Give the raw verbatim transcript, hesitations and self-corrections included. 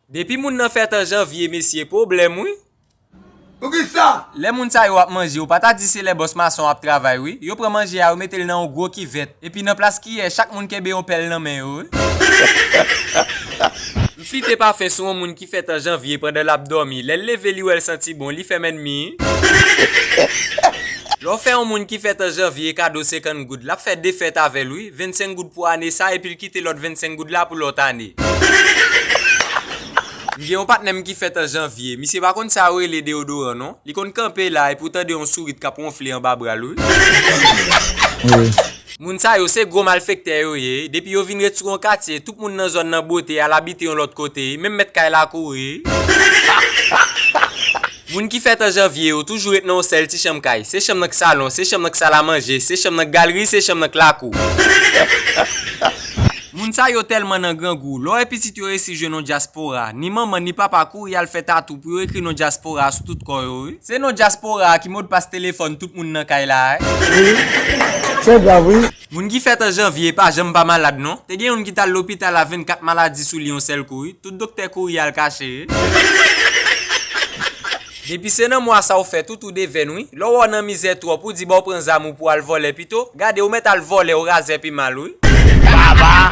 Depi moun nan fèt an janvye, mesye, pwoblèm, wi. Poukisa? Lè moun sa yo ap manje, ou pa ta di se lè bòs mason ap travay, wi. Yo pran manje a, yo mete l nan yon gwo kivèt. Epi nan plas kiyè, chak moun kenbe yon pèl nan men yo, wi. M flite pa fen sou yon moun ki fèt an janvye pandan l ap dòmi. Lè l leve, li wè l santi bon, li fè m ènmi. Lè w fè yon moun ki fèt an janvye kado senkant goud, l ap fè de fèt avè l, wi. Vennsenk goud pou ane sa, epi l kite lòt vennsenk goud la pou lòt ane. M gen yon patnè m ki fèt an janvye. Misye pa konn sa yo rele deyodoran, non. Li konn kanpe la, epi w tande yon sourit k ap wonfle anba bra l, wi. Wi. Moun sa yo se gwo malfektè yo ye. Depi yo vin ret sou yon katye, tout moun nan zòn nan bwote, al abite yon lòt kote. Menm mèt kay la kouri. Moun ki fèt an janvye yo toujou ret nan yon sèl ti chanm kay. Se chanm nan k salon, se chanm nan k salamanje, se chanm nan k galri, se chanm nan k lakou. Moun sa yo tèlman nan grangou. Lè w wè pitit yo resi jwenn yon dyaspora, ni manman ni papa kouri al fè tatou pou yo ekri non dyaspora sou tout kò yo, wi. Se non dyaspora a ki modpas telefòn tout moun nan kay la, wi. Wi, se grav, wi. Moun ki fèt an janvye pa janm pa malad, non. Te gen youn ki t al lopital a vennkat maladi sou li yon sèl kou, wi. Tout doktè kouri al kache, wi. Depi se nan mwa sa w fèt, ou tou devèn, wi. Lè w wè w nan mizè twòp, ou di ba w pran zam ou pou al vòlè pito. Gade, ou mèt al vòlè, ou razè pi mal, wi. Baba!